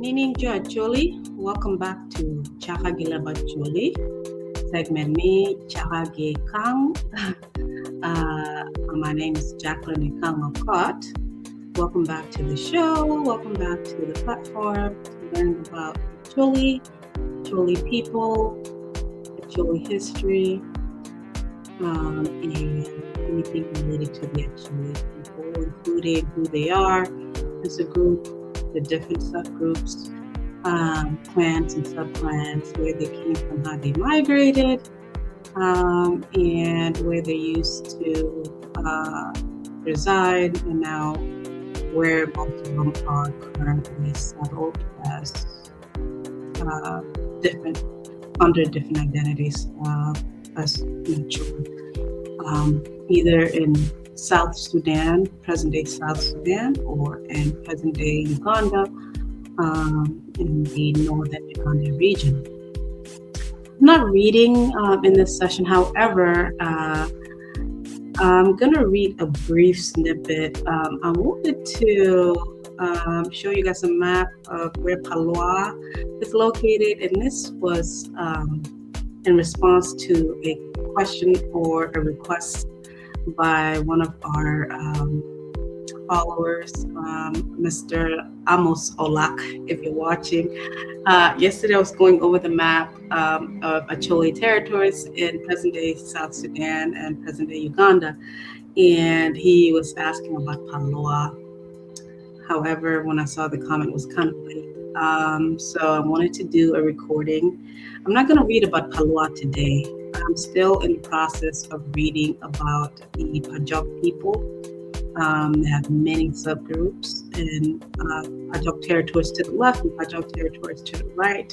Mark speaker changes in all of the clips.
Speaker 1: Nining Jo Acholi, welcome back to Chaka Gileba Acholi segment me Chaka Ge Kang. My name is Jacqueline Ekang Okot. Welcome back to the show. Welcome back to the platform to learn about Acholi, Acholi people, Acholi history, and anything related to the Acholi people, including who they are as a group, the different subgroups, clans and subclans, where they came from, how they migrated, and where they used to reside, and now where most of them are currently settled as different under different identities as mature, either in South Sudan, present day South Sudan, or in present day Uganda, in the northern Uganda region. I'm not reading in this session, however, I'm going to read a brief snippet. I wanted to show you guys a map of where Paloa is located, and this was in response to a question or a request by one of our followers, Mr. Amos Olak, if you're watching. Yesterday, I was going over the map of Acholi territories in present day South Sudan and present day Uganda, and he was asking about Paloa. However, when I saw the comment, it was kind of late. So I wanted to do a recording. I'm not going to read about Paloa today. I'm still in the process of reading about the Pajok people. They have many subgroups and Pajok territories to the left and Pajok territories to the right.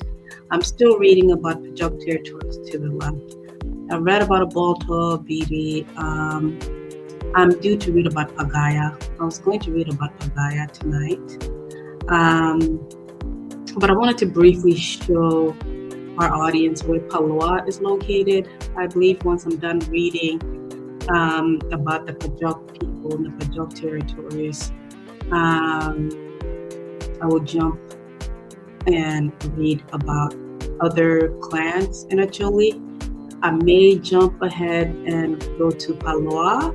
Speaker 1: I'm still reading about Pajok territories to the left. I read about Abolto, Bidi. I'm due to read about Pagaya. I was going to read about Pagaya tonight. But I wanted to briefly show our audience where Paloa is located. I believe once I'm done reading about the Pajok people and the Pajok territories, I will jump and read about other clans in Acholi. I may jump ahead and go to Paloa.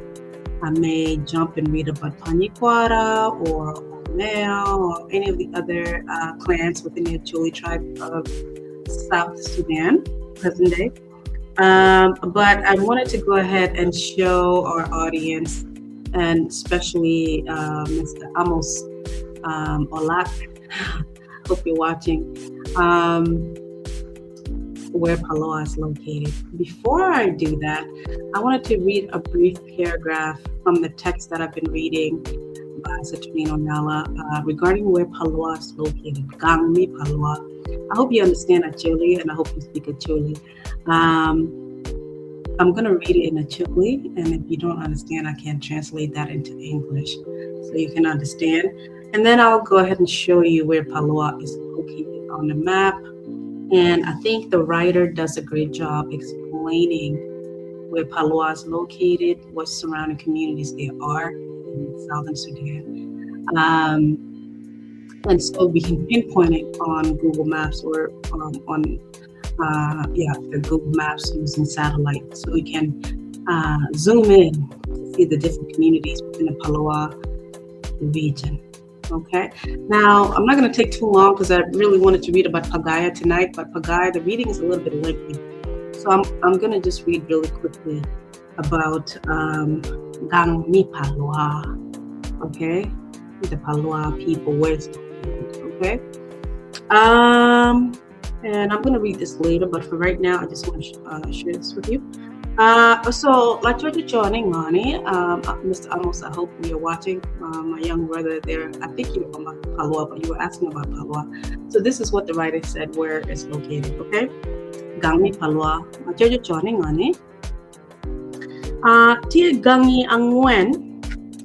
Speaker 1: I may jump and read about Panyikwara or Omea or any of the other clans within the Acholi tribe of South Sudan, present day. But I wanted to go ahead and show our audience, and especially Mr. Amos Olak, hope you're watching, where Paloa is located. Before I do that, I wanted to read a brief paragraph from the text that I've been reading by Saturnino Nala regarding where Paloa is located, Gangmi Paloa. I hope you understand Acholi and I hope you speak Acholi. I'm going to read it in Acholi, and if you don't understand, I can translate that into English so you can understand. And then I'll go ahead and show you where Paloa is located on the map. And I think the writer does a great job explaining where Paloa is located, what surrounding communities there are in southern Sudan. And so we can pinpoint it on Google Maps or on the Google Maps using satellite. So we can zoom in to see the different communities within the Paloa region. Okay, now I'm not going to take too long because I really wanted to read about Pagaya tonight, but Pagaya, the reading is a little bit lengthy. So I'm going to just read really quickly about Gang Mi Paloa, okay? The Paloa people, where it's located, okay? And I'm going to read this later, but for right now, I just want to share this with you. So, Lacho Johnny Ngani, Mr. Amos, I hope you're watching. My young brother there, I think you were from Paloa, but you were asking about Paloa. So, this is what the writer said where it's located, okay? Gangi Paloa, Lacho Johnny Ngani. Tia Gangi Angwen.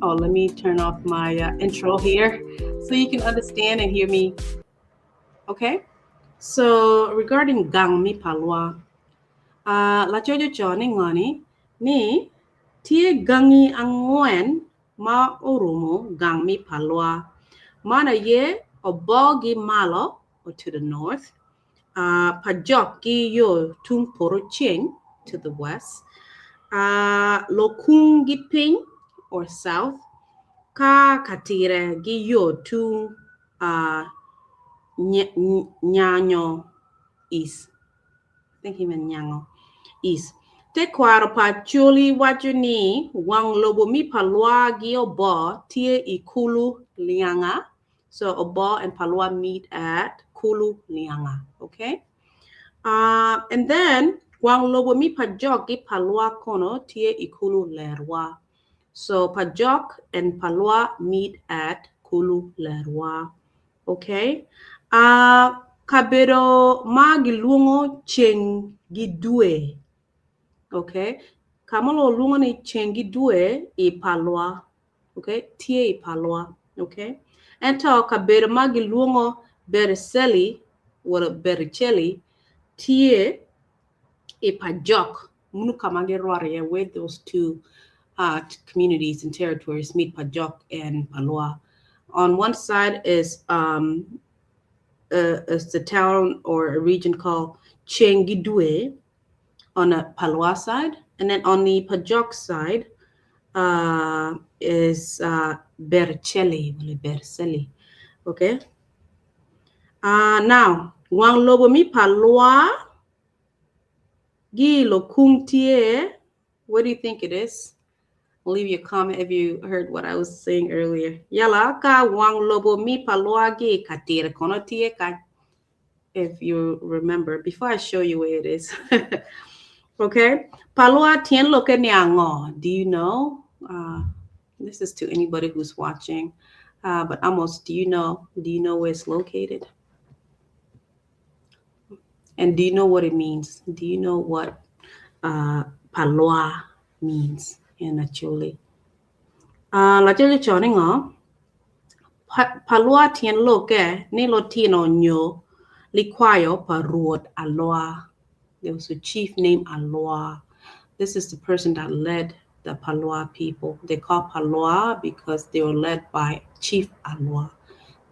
Speaker 1: Oh, let me turn off my intro here so you can understand and hear me. Okay? So, regarding Gangmi Paloa, Lacho Johnny Ngani, ni Tia Gangi Angwen ma Oromo Gangmi Paloa. Mana ye obogi malo or to the north, uh, Pajok gi yo tung poto ceng to the west, uh, Lokung gi piny or south, ka Katire gi yo tung uh, Nyanyo east. I think he meant Nyango east. Tekwaro pa Acholi waco ni wang lobo mi Palwa gi Oboo tye i Kulu Lianga. So Oboo and Palwa meet at Kulu Lianga. Okay? And then wang lobo mi Pajok gi Palwa kono tye i Kulu Lerwa. So Pajok and Palwa meet at Kulu Lerwa. Okay? Kabedo ma gilwongo ceng gi dwe. Okay? Ka ma lwongo ni ceng gi dwe i Palwa. Okay? Tye i Palwa. Okay? Ento kabedo ma gilwongo Bericeli wala Bericeli tye i Pajok. Munu ka ma girwato iye where those two communities and territories meet, Pajok and Palwa. On one side is the town or a region called Chengidwe on the Palwa side, and then on the Pajok side is Berceli, wala Berceli. Okay. Now, wang lobo mi Palwa gi Lokung tye. What do you think it is? Leave your comment if you heard what I was saying earlier. Yala ka wang lobo mi Palwa gi Katire kono tye ka, if you remember, before I show you where it is. Okay. Palwa tyen lokke ni ango. Do you know? This is to anybody who's watching. But Amos, do you know? Do you know where it's located? And do you know what it means? Do you know what Palwa means in Acholi? Lacholi ocoyo ni ngo? Palwa tyen lokke ni lutino nyo likwayo pa Rwot Alwa. There was a chief named Alwa. This is the person that led the Palwa people. They call Palwa because they were led by Chief Alwa.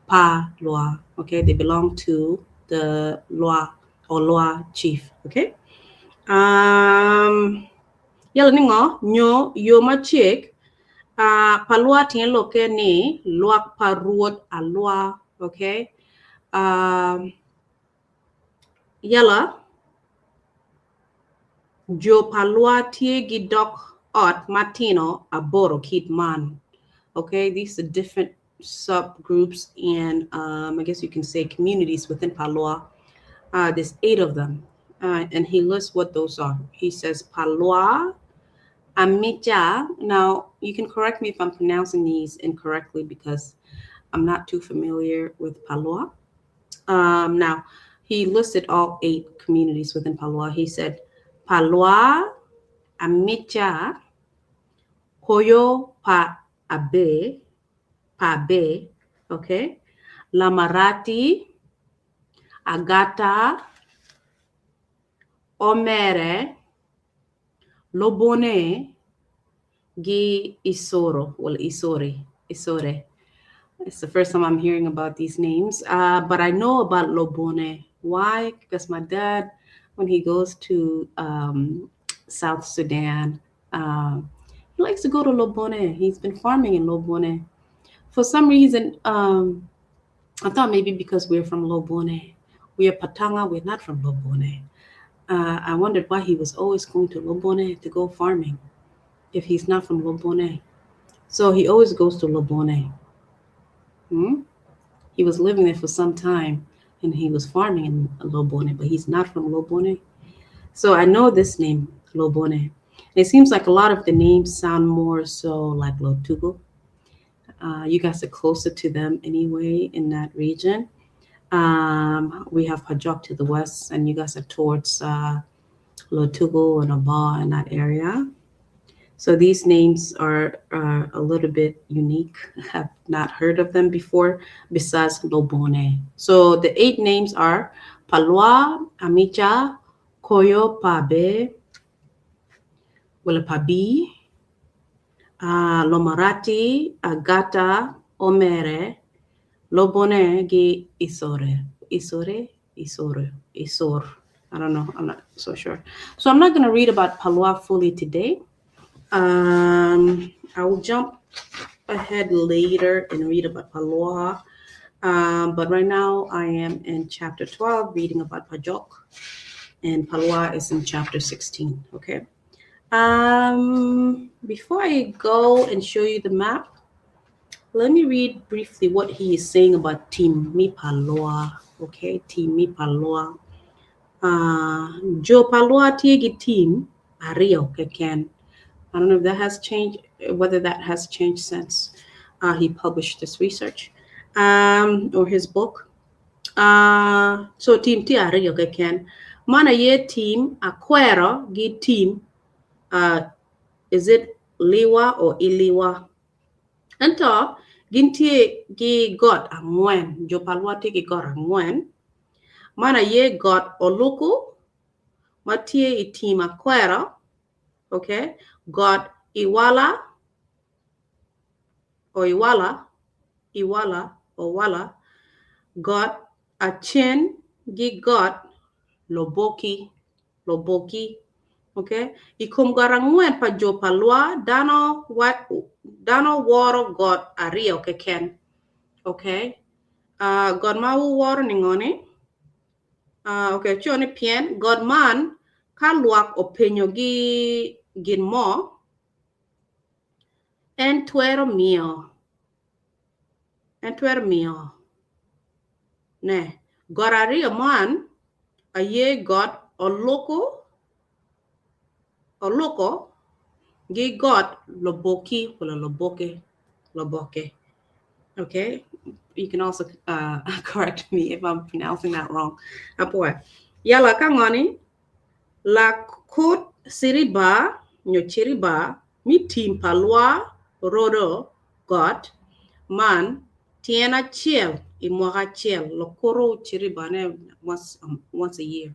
Speaker 1: Pa Lwa. Okay, they belong to the Lwa or Lwa chief. Okay. Yala ni ngo nyo yo macek Palwa tyen lokke ni lwak pa Rwot Alwa. Okay. Yala jo Palwa tye gi dok ot matino aboro kit man. Okay, these are different subgroups and I guess you can say communities within Palwa. There's 8 of them. And he lists what those are. He says Palwa, Amicha. Now, you can correct me if I'm pronouncing these incorrectly because I'm not too familiar with Palwa. Now, he listed all 8 communities within Palwa. He said Palwa, Amicha, Koyo Pa Abe, Pa Be, okay, Lamarati, Agata, Omere, Lobone, gi Isoro, well, Isori, Isore. It's the first time I'm hearing about these names, but I know about Lobone. Why? Because my dad, when he goes to South Sudan, he likes to go to Lobone. He's been farming in Lobone. For some reason, I thought maybe because we're from Lobone. We are Patanga, we're not from Lobone. I wondered why he was always going to Lobone to go farming if he's not from Lobone. So he always goes to Lobone. He was living there for some time and he was farming in Lobone, but he's not from Lobone. So I know this name, Lobone. It seems like a lot of the names sound more so like Lotuko. You guys are closer to them anyway in that region. We have Pajok to the west, and you guys are towards Lotuko and Aba in that area. So these names are a little bit unique. I have not heard of them before, besides Lobone. So the 8 names are Palwa, Amicha, Koyo Pabe, Walapabi, Lomarati, Agata, Omere, Lobone, gi Isore. Isore, Isore, Isor. I don't know. I'm not so sure. So I'm not going to read about Paloa fully today. I will jump ahead later and read about Paloa. But right now I am in chapter 12 reading about Pajok, and Paloa is in chapter 16. Okay. Before I go and show you the map, let me read briefly what he is saying about Tim Mi Paloa. Okay, Tim Mi Paloa. Jo Paloa tye ki tim aryo keken. I don't know if that has changed, whether that has changed since he published this research or his book. So tim tye aryo keken. Man aye tim Akwero gi tim, is it Liwa or Iliwa? Ento gin tye ki got angwen, jo Paloa tye ki got angwen. Man aye got Oluku ma tye i tim Akwero, okay, got Iwala or Iwala, Iwala or Wala, got Acen gi got Loboki, Loboki, okay. I kom got angwen pa jo Paloa, dano wa, dano woro got aryo keken, okay. Got ma wuworo ni ngo ni? Okay, co ni pien got man ka lwak openyogi gin mo, en twero miyo, en twero miyo ne. Got aryo man aye got Oluku, Oluko gi got Loboki wala Loboke, Loboke. Okay, you can also correct me if I'm pronouncing that wrong. Apoy. Yala ka ngoni la kut siriba nyo chiriba mi tim Paloa rodo got man tyen acel i mwaka acel lokuru chiriba ne once a year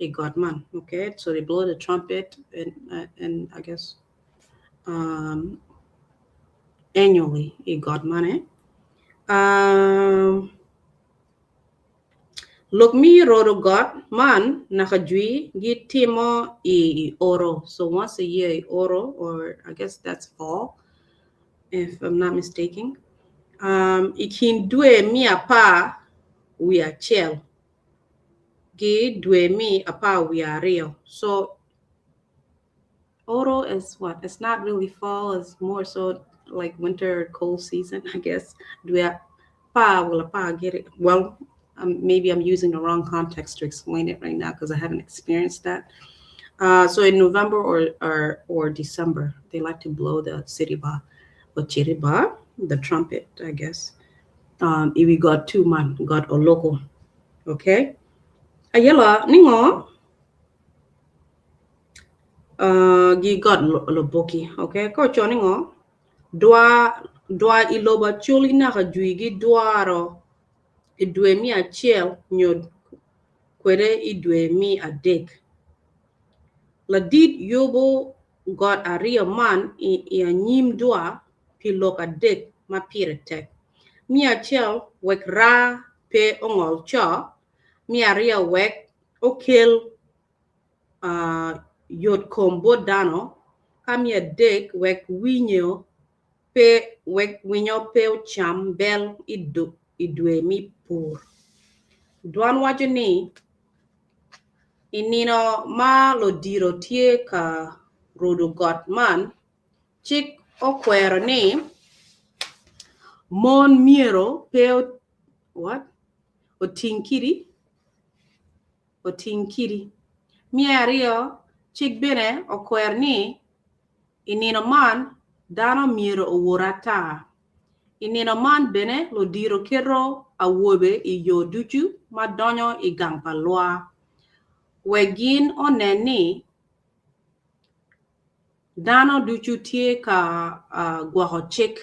Speaker 1: i got man. Okay, so they blow the trumpet and I guess annually i got man. Eh? Lok mi rodo got man naka jwi gi timo i oro. So once a year i oro, or I guess that's fall, if I'm not mistaken. I kin dwe mi apar wi acel gi dwe mi apar wi aryo. So oro is what? It's not really fall, it's more so like winter cold season, I guess. Dwe apar wala pa get it. Well, maybe I'm using the wrong context to explain it right now because I haven't experienced that. So in November or December, they like to blow the siriba or chiriba, the trumpet, I guess. If we got two man, got Oloko. Okay. Ayala ningo gi got Loboki. Okay. Ko cho ningo dwa dwa iloba chuli naka jwi gi dwaro i dwe mi acel nyo kwede i dwe mi adek. Ladit yubo got aryo man i anyim dwa pi lok adek ma pire tek. Mi acel wek raa pe ongol co, mi aryo wek okel yot kom bot dano, ka mi adek wek winyo pe wek winyo pe ocam bel i dwe mi pur. Dwan waco ni i nino ma lodiro tye ka rodo got man, cik okwero ni mon myero pe what? Oting kidi oting kidi. Mi aryo cik bene okwero ni i nino man dano myero owor ata. I nino man bene lodiro keto awobe i yo ducu ma donyo i gang pa lwa. Wek gin onen ni dano ducu tye ka gwoko cik.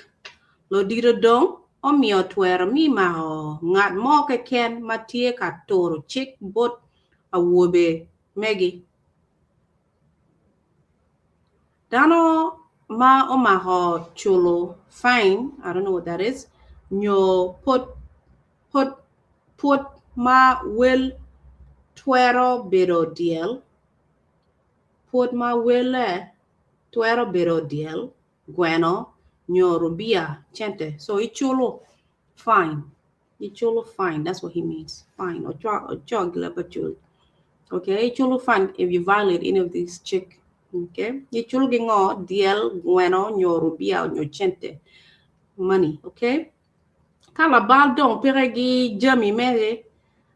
Speaker 1: Lodiro dong omiyo twero mi mako ngat mo keken ma tye ka turo cik bot awobe megi. Dano ma omako culo fine, I don't know what that is, nyo pot pot pot. ma wel twero bedo dyel, pwod ma welle twero bedo dyel, gweno, nyo rubia, cente. So iculo fine. Iculo fine. That's what he means. Fine. Ocog leb acul. Okay, iculo fine if you violate any of these cik. Okay, iculo gi ngo? Dyel, gweno, nyo rubia, nyo cente. Money. Okay. Ka labal dong peke gi jami mere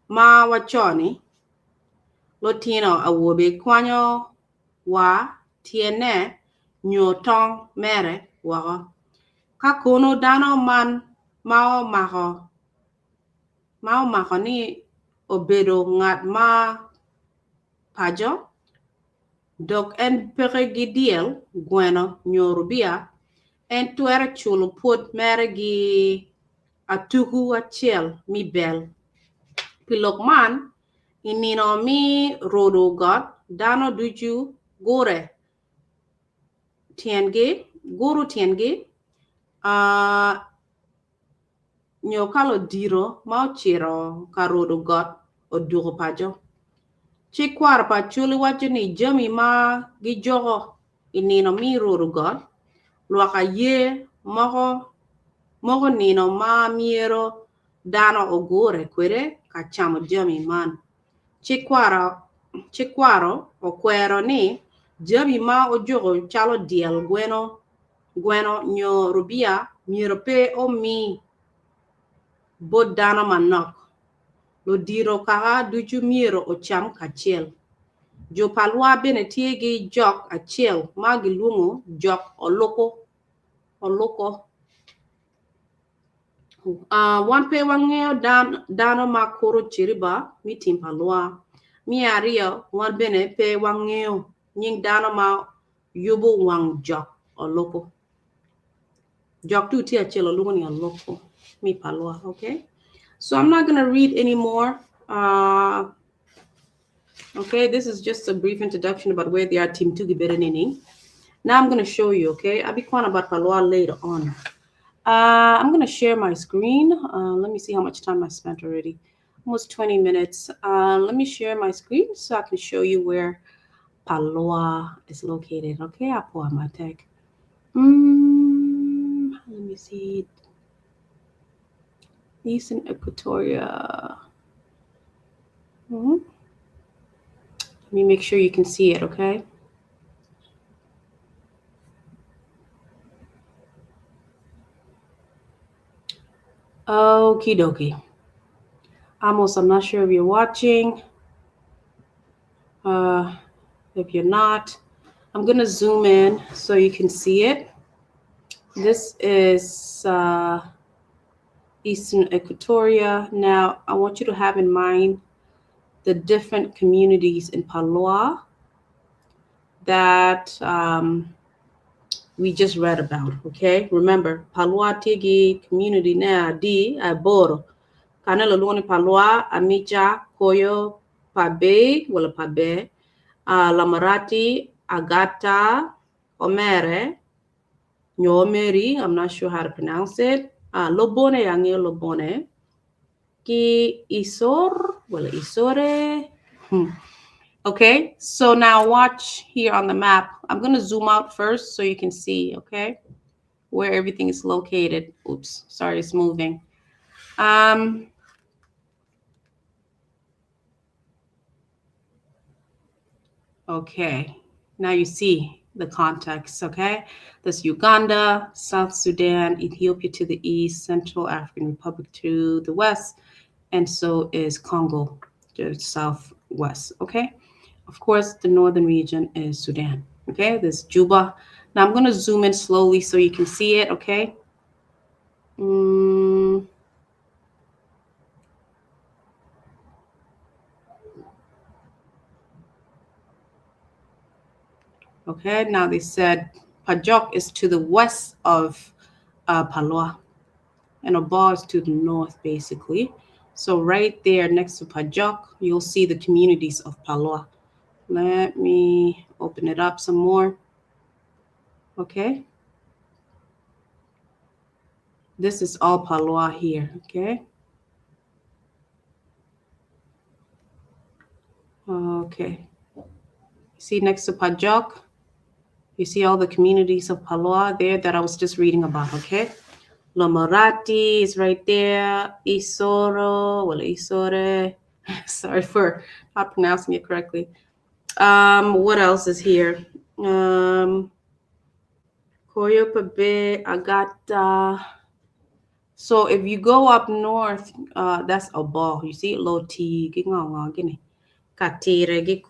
Speaker 1: ma waco-ni, lutino awobe kwanyo wa tyene nyo tong mere woko. Ka kono dano man ma omako ni obedo ngat ma paco, dok en peke gi dyel, gweno, nyo rubia, en twero culo pwod mere gi atuku acel me bel. Pi lok man, i nino me rudo got, dano ducu gure tyengi, guro tyengi, nyo ka ludito ma ocito ka rudo got odwogo paco. Ci kwaro pa Acholi waco ni jami ma gijoko i nino me rudo got, lwak aye moko nino ma myero dano ogure kwede ka camo jami man. Ci kwaro okwero ni jami ma ojoko calo dyel, gweno nyo rubia myero pe omi bot dano manok. Ludito kaka ducu myero ocam kacel. Jo pa lwa bene tye ki jok acel ma gilwongo jok oluko. Wan pe wangeyo dano ma kuro ciriba me tim pa lwa. Me aryo, wan bene pe wangeyo nying dano ma yubo wang jok oluko. Jok tu tye acel olwongo ni oluko me pa lwa. Okay? So I'm not going to read anymore. Okay, this is just a brief introduction about where they are Tim Tugi Berenini. Now I'm going to show you, okay? I'll be quiet about Palwa later on. I'm going to share my screen. Let me see how much time I spent already. Almost 20 minutes. Let me share my screen so I can show you where Palwa is located. Okay, Apo Amatek. Let me see. Eastern Equatoria. Let me make sure you can see it, okay? Okie dokie. Amos, I'm not sure if you're watching. If you're not, I'm going to zoom in so you can see it. This is Eastern Equatoria. Now, I want you to have in mind the different communities in Palwa that we just read about, okay? Remember, Palwa tye ki community ne adi aboro. Kane lulwongo ni Palwa, Amica, Koyo, Pabe, wala Pabe, Lamarati, Agata, Omere, nyo Omeri, I'm not sure how to pronounce it. Lobone, angeyo Lobone. Ki Isor, wala Isore. Okay, so now watch here on the map. I'm going to zoom out first so you can see, okay, where everything is located. Oops, sorry, it's moving. Okay, now you see the context, okay? That's Uganda, South Sudan, Ethiopia to the east, Central African Republic to the west, and so is Congo to the southwest, okay? Of course, the northern region is Sudan, okay? There's Juba. Now I'm gonna zoom in slowly so you can see it, okay? Okay, now they said Pajok is to the west of Palwa and Oba is to the north, basically. So right there next to Pajok, you'll see the communities of Palwa. Let me open it up some more. Okay. This is all Palwa here, okay? Okay. See next to Pajok, you see all the communities of Paloa there that I was just reading about, okay? Lomorati is right there. Isoro, well, Isore. Sorry for not pronouncing it correctly. What else is here? Koyopabe, Agata. So if you go up north, that's a ball. You see, low T, Katire,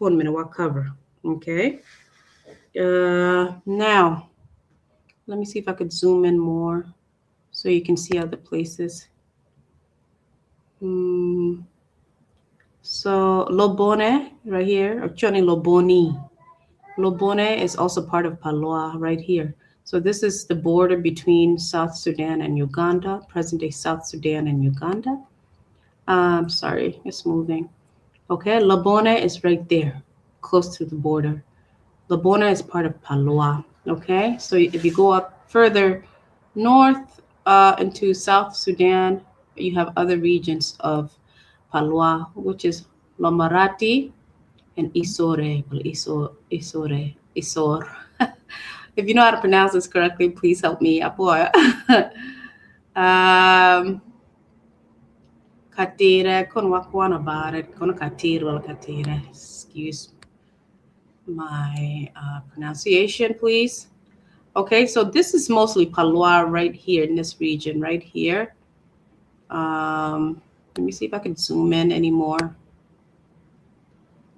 Speaker 1: cover. Okay. Now, let me see if I could zoom in more so you can see other places. So Lobone right here, or Choni Loboni. Lobone is also part of Paloa right here. So this is the border between South Sudan and Uganda, present-day South Sudan and Uganda. Sorry, it's moving. Okay, Lobone is right there, close to the border. Lobone is part of Paloa. Okay, so if you go up further north into South Sudan, you have other regions of Paloa, which is Lomarati and Isore. Well, Isore, Isor. If you know how to pronounce this correctly, please help me. Katire, konwakwana baret, kono katir wala katire. Excuse my pronunciation, please. Okay, so this is mostly Paloa right here in this region, right here. Let me see if I can zoom in anymore.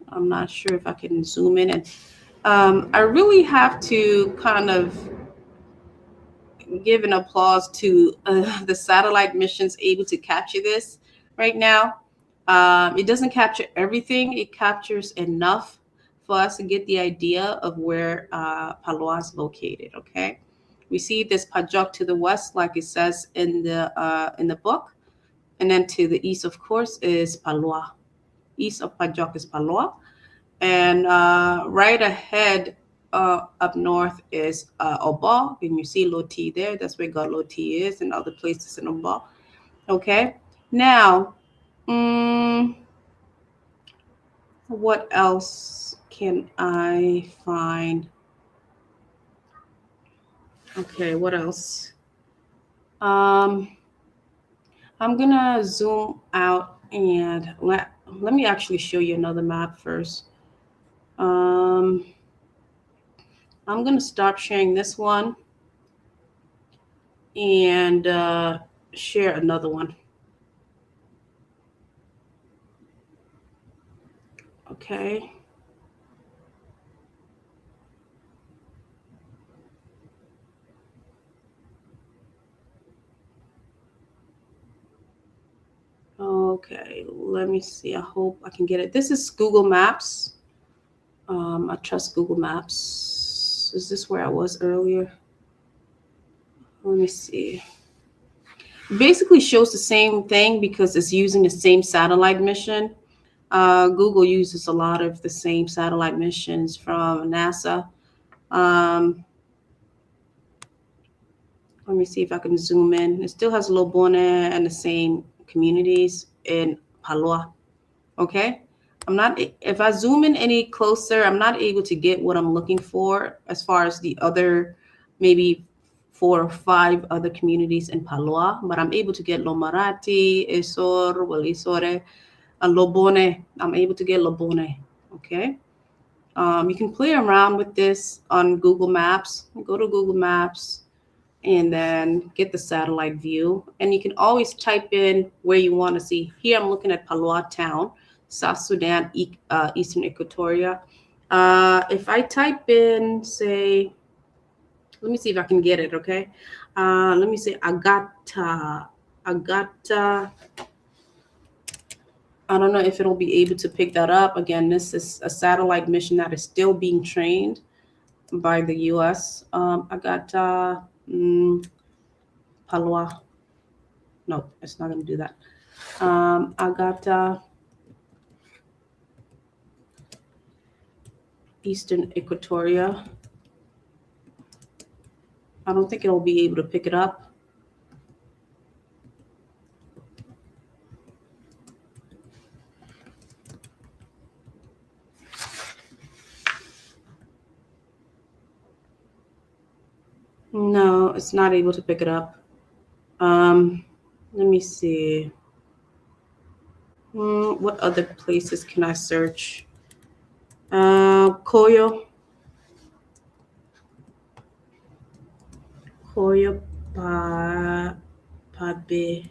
Speaker 1: I'm not sure if I can zoom in. And I really have to kind of give an applause to the satellite missions able to capture this right now. It doesn't capture everything. It captures enough for us to get the idea of where Paloa is located, okay? We see this Pajok to the west, like it says in the book. And then to the east, of course, is Paloa. East of Pajok is Paloa. And right ahead up north is Oba. And you see Loti there. That's where God Loti is and other places in Oba. Okay. Now, what else can I find? Okay, what else? I'm going to zoom out and let me actually show you another map first. I'm going to stop sharing this one and share another one. Okay. Okay, let me see. I hope I can get it. This is Google Maps. I trust Google Maps. Is this where I was earlier? Let me see. Basically shows the same thing because it's using the same satellite mission. Google uses a lot of the same satellite missions from NASA. Let me see if I can zoom in. It still has Lobone and the same communities in Paloa. Okay. I'm not, if I zoom in any closer, I'm not able to get what I'm looking for as far as the other maybe 4 or 5 other communities in Paloa, but I'm able to get Lomarati, Isor, well, Isore, and Lobone. I'm able to get Lobone. Okay. You can play around with this on Google Maps. Go to Google Maps and then get the satellite view. And you can always type in where you want to see. Here I'm looking at Paloa town, South Sudan, Eastern Equatoria. If I type in, say, let me see if I can get it, okay? Let me say Agata. Agata. I don't know if it'll be able to pick that up. Again, this is a satellite mission that is still being trained by the U.S. Agata, Paloa. No, it's not going to do that. Agata, Eastern Equatoria. I don't think it'll be able to pick it up. No, it's not able to pick it up. Let me see. What other places can I search? Koyo. Koyo pa Pabe.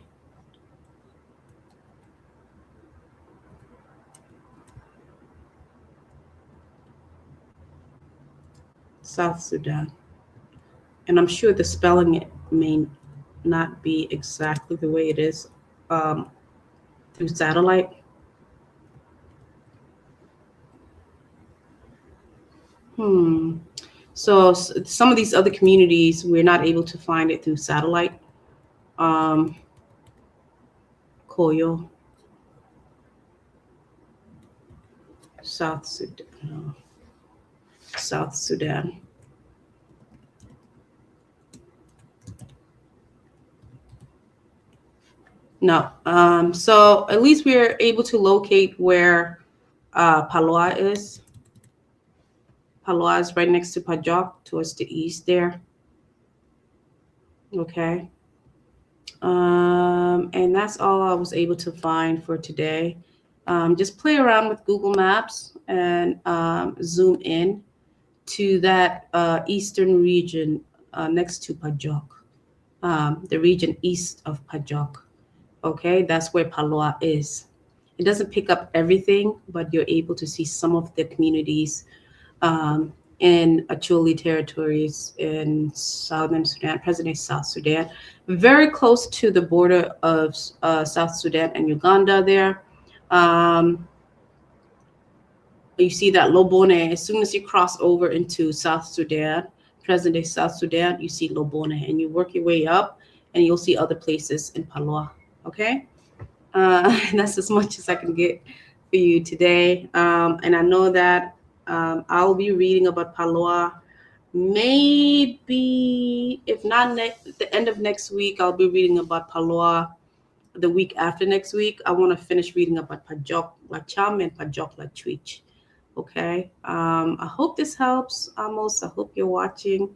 Speaker 1: South Sudan. And I'm sure the spelling it may not be exactly the way it is through satellite. So some of these other communities, we're not able to find it through satellite. Koyo, South Sudan. No. South Sudan. No. So at least we're able to locate where Paloa is. Paloa is right next to Pajok, towards the east there. Okay. And that's all I was able to find for today. Just play around with Google Maps and zoom in to that eastern region next to Pajok, the region east of Pajok. Okay, that's where Paloa is. It doesn't pick up everything, but you're able to see some of the communities in Acholi territories in southern Sudan, present-day South Sudan, very close to the border of South Sudan and Uganda there. You see that Lobone, as soon as you cross over into South Sudan, present-day South Sudan, you see Lobone, and you work your way up and you'll see other places in Paloa, okay? That's as much as I can get for you today. And I know that I'll be reading about Paloa. Maybe, if not the end of next week, I'll be reading about Paloa the week after next week. I want to finish reading about Pajok Lacham and Pajok Lachwich. Okay. I hope this helps, Amos. I hope you're watching.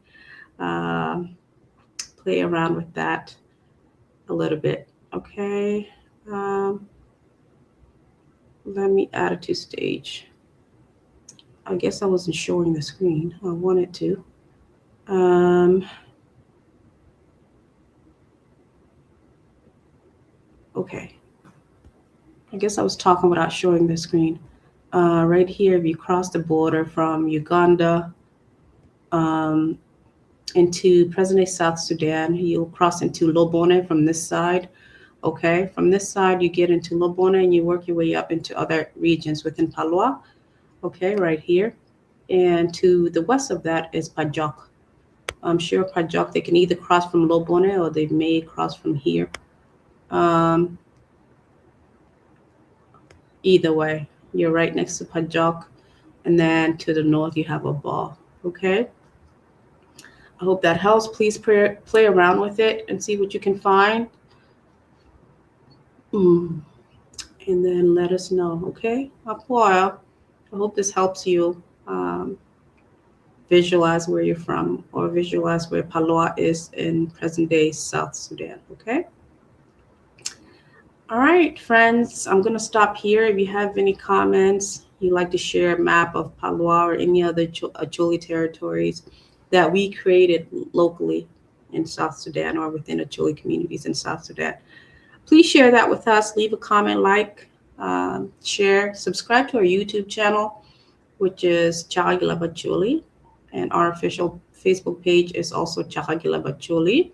Speaker 1: Play around with that a little bit. Okay. Let me add it to stage. I guess I wasn't showing the screen. I wanted to. Okay. I guess I was talking without showing the screen. Right here, if you cross the border from Uganda into present-day South Sudan, you'll cross into Lobone from this side. Okay, from this side, you get into Lobone and you work your way up into other regions within Paloa. Okay, right here. And to the west of that is Pajok. I'm sure Pajok, they can either cross from Lobone or they may cross from here. Either way, you're right next to Pajok. And then to the north, you have a ball. Okay. I hope that helps. Please play around with it and see what you can find. And then let us know, okay? Apoya, I hope this helps you visualize where you're from or visualize where Paloa is in present-day South Sudan, okay? All right, friends, I'm going to stop here. If you have any comments, you'd like to share a map of Paloa or any other Acholi territories that we created locally in South Sudan or within Acholi communities in South Sudan, please share that with us. Leave a comment, like, share, subscribe to our YouTube channel, which is Chagila Acholi, and our official Facebook page is also Chagila Acholi.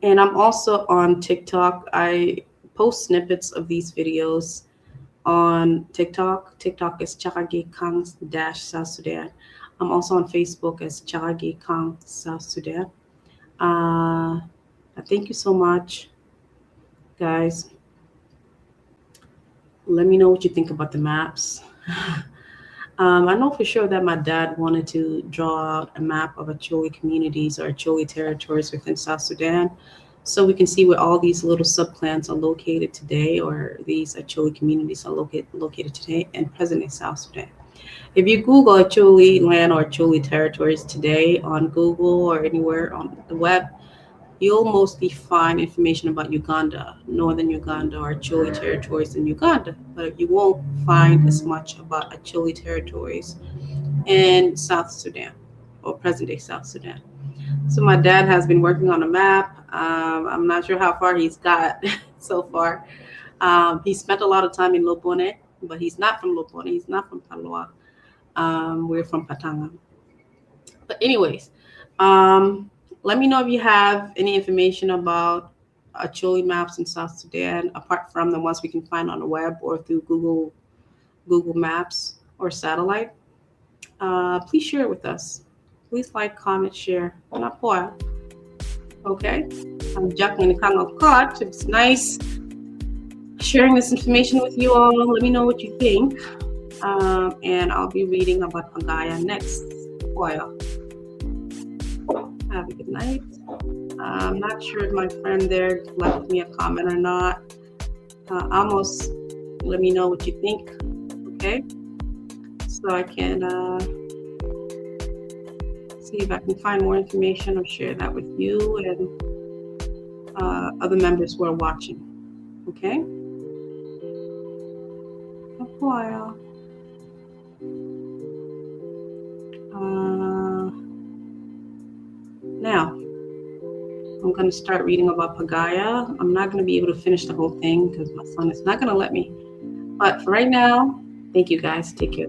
Speaker 1: And I'm also on TikTok. I post snippets of these videos on TikTok. TikTok is Chagagi Kang dash South Sudan. I'm also on Facebook as Chagagi Kang South Sudan. Thank you so much, guys. Let me know what you think about the maps. I know for sure that my dad wanted to draw out a map of Acholi communities or Acholi territories within South Sudan, so we can see where all these little subclans are located today, or these Acholi communities are located today in present-day South Sudan. If you Google Acholi land or Acholi territories today on Google or anywhere on the web, you'll mostly find information about Uganda, northern Uganda, or Acholi territories in Uganda, but you won't find as much about Acholi territories in South Sudan or present day South Sudan. So my dad has been working on a map. I'm not sure how far he's got so far. He spent a lot of time in Lobone, but he's not from Lobone. He's not from Paloa. We're from Patanga. But anyways, let me know if you have any information about Acholi maps in South Sudan, apart from the ones we can find on the web or through Google Maps or satellite. Please share it with us. Please like, comment, share. Not. Okay. I'm Jacqueline Kango. It's nice sharing this information with you all. Let me know what you think. And I'll be reading about Pagaya next. Oil. Have a good night. I'm not sure if my friend there left me a comment or not. Amos, let me know what you think. Okay. So I can see if I can find more information or share that with you and other members who are watching. Okay. A while. Now, I'm going to start reading about Pagaya. I'm not going to be able to finish the whole thing because my son is not going to let me. But for right now, thank you guys. Take care.